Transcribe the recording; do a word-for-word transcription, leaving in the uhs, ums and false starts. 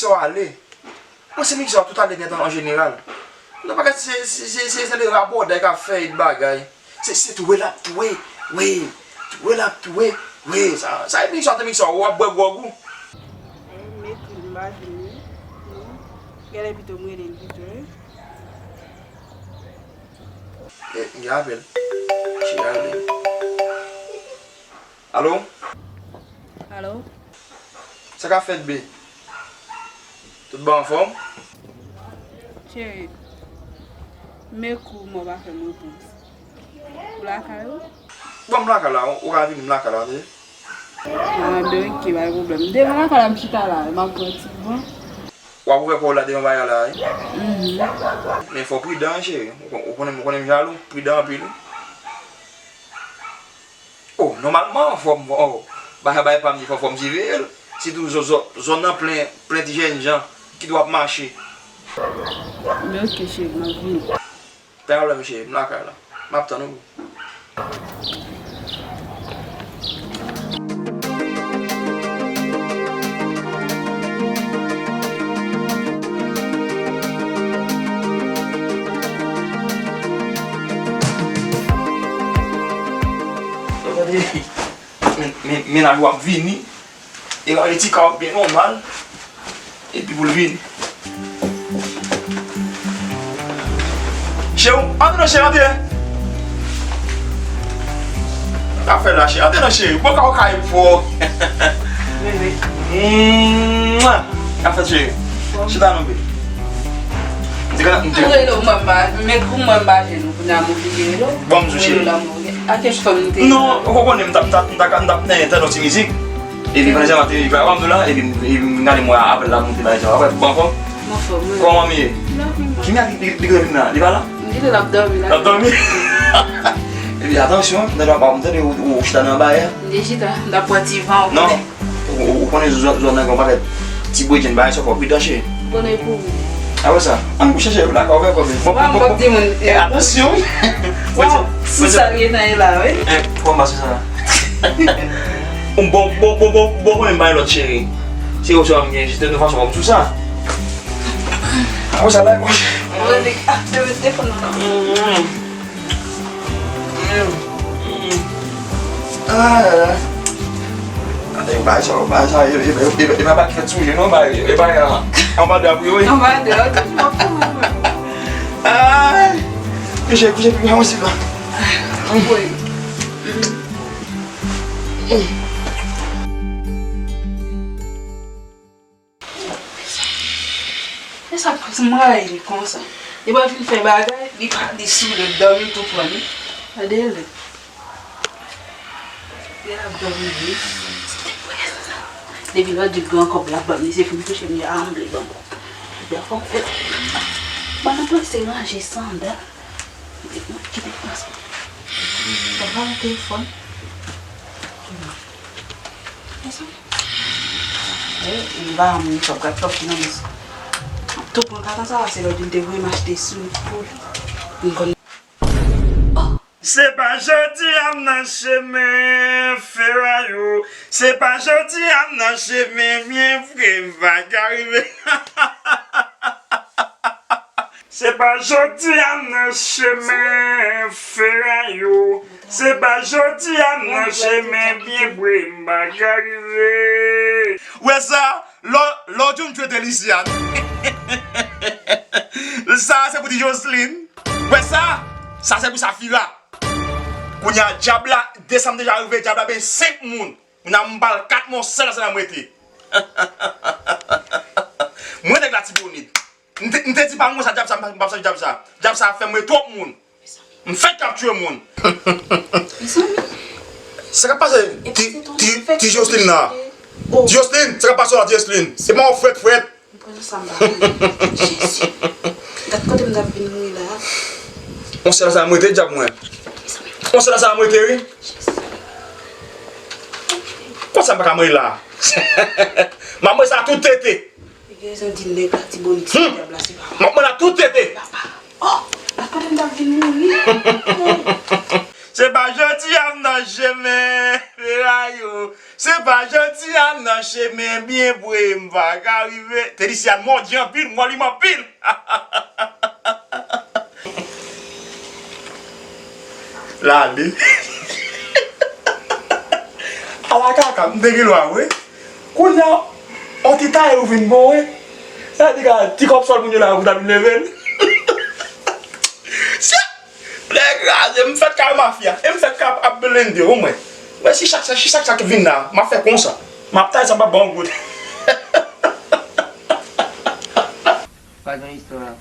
Sa w ale. Mwen se mizik sa w tout ale gentan an jeneral. Nan bagay se, se, se, se, se le rabòday k ap fè bagay. Se, se touwe l ap touwe, wi. Touwe l ap touwe, wi. Sa, sa e mizik sa w te mizik sa w ap bwè gwòg ou. Mekri m pa vini. Gade pito m rele l pito, wi. E, m gen apèl. Cheri a rele m. Alo? Alo? Sa k ap fèt, be? Tout bagay anfòm? Cheri, m ekri w, men w pa fè m repons. Ou lakay ou? Bon, m lakay la, ou ka vini, m lakay la, tande? Ah, ben, ok, pa gen pwoblèm. Devan lakay la, m chita la, m ap pran ti van. W ap ouvè kò w la devan bagay la, wi. Mhm. Men fò w pridan, cheri. Ou kon-, ou konnen, ou konnen m jalou, pridan anpil, wi. Oh, nòmalman, fò m, oh, bagay, bagay pa m di fò, fò m siveye l. Sitou zò-, zò-, zòn nan plen, plen ti jènjan ki dwe ap mache. Men ok, cheri, m ap vini. Pa gen pwoblèm, cheri, m lakay la. M ap tann ou. Gade, men, men, mennaj ou ap vini. E gade ti ka w byen nòmal. Epi pou l vini. Cheri, antre non, cheri, antre. Sa fè la, cheri. Antre non, cheri. Bon, ka w kay fò. Bebe. Mwa. Sa fè, cheri. Chita non, bebe. M te ka, m te ka. Antre non, mwen pa, men pou mwen pa jenou, pou nan mouvi jenou. Bon, m sou cheri. A kèk fòm te. Non, ou konprann, m t ap, m t ap, m t ap, m t ap nan entènan ti mizik. Epi pandan se tan, m ap te viv la, w ap nou la, epi m, epi m gade mwen apèl la moute bagay sa. Apre, bon, anfòm? M anfòm, wi. Kòman manmi ye? L ap vin la. Kimia li, li, li gen vin la? Li pa la? M di l ap dòmi la. L ap dòmi? Epi atansyon, m tande w ap, m tande ou, ou chita nan bay a. M te chita, m t ap pran ti van, ou konnen. Non. Ou, ou, ou konnen zòn, zòn nan gen yon pakèt ti bredjenn bagay sa, fò w pridan, cheri. Bonè pou ou. Apre sa, ann kouche, cheri, ou lakay ou fè kòb. Bon, bon, bon, bon. E atansyon. Bon, sou sa l gen nan la, wi. E, kòman sou sa? Bon, bon, bon, bon, bon, bon, men bay lòt, cheri. Se yo sèlman m gen, jis de tout fason, kòm sou sa. Apre sa, la, mwen. Mwen, ah, te mete telefòn nan. Ah, e pa sa, e pa sa, e, e, e, e pa bagay ki fèt sou je, non, bagay, e bagay la. Anba dra pou yo, wi. Anba dra, toujou ap fè mwen. Ay, kouche, kouche, kouche, kouche, kouche. Anvoye. E sa k pase, m rayi li konsa. Li pa fin fè bagay, li pa, li sou li, dòmi tou pran li. Gade li. Li ap dòmi, wi. Depi lòt di l gen kòb l ap ban m li, se pou m touche m, a, m vle ban m kòb. Li a fò m fè. Ban nan panse ranje sandal. Kite panse. Sa pa nan telefòn. Mezanmi. E, m pa moun top, gad top ki nan bous. Top mwen pa tan sa, se lòt jou m te voye m achte soulye pou li. M konn. Oh! Se pa jodi a m nan chemen feray ou. Se pa jodi a m nan chemen byen vre, m pa ka rive. Se pa jodi a m nan chemen feray ou. Se pa jodi a m nan chemen byen vre, m pa ka rive. Ou wè sa, lò, lò di m twete Lisiane. Sa se pou di Jocelyn. Ou wè sa, sa se pou Safira. Kounye a, dyab la, desanm deja rive, dyab la benyen senk moun. Kounye a, m ba l kat mò, sèl sa m rete. Mwen nèg Latibonit. M te, m te di pa m konsa, dyab sa, m p ap sèvi dyab sa. Dyab sa ap fè m wè twòp moun. M fèk k ap tiye moun. Mezanmi. Sa k ap pase? Ti, ti, ti Jocelyn la. Ti Jocelyn, sa k ap pase la, ti Jocelyn? Se pa w frèt, frèt. M pran sa m pa konn. Jezi. Gad kote m t ap vin mouri la. On sèl sa m rete, dyab mwen. On sèl sa m rete, wi. Konsa m pa ka mouri la. M ap mouri sa tout tete. Li gen rezon di nèg Latibonit se dyab la, se pa mwen. M ap mouri la tout tete. Papa. Oh, gad kote m t ap vin mouri. Se pa jodi a m nan chemen. Ayo, se pa jodi a nan chemen byen vre m pa ka rive. Telisiane, m odi anpil, m wè li m anpil. Lale. Ala kaka, m te gen lwa, wi. Kounye a, on ti taye ou vin bon, wi. Sa di ka, ti kòb sòl moun yo la, ou ta vin leve l. Nèg kraze, m fèk ka mafya. E m fèk ka ap blende, ou mwen. Mwen, si chak, si chak sa ki vin la, m ap fè konsa. M ap tay sa, m ap ba yon goud. Pa gen istwa.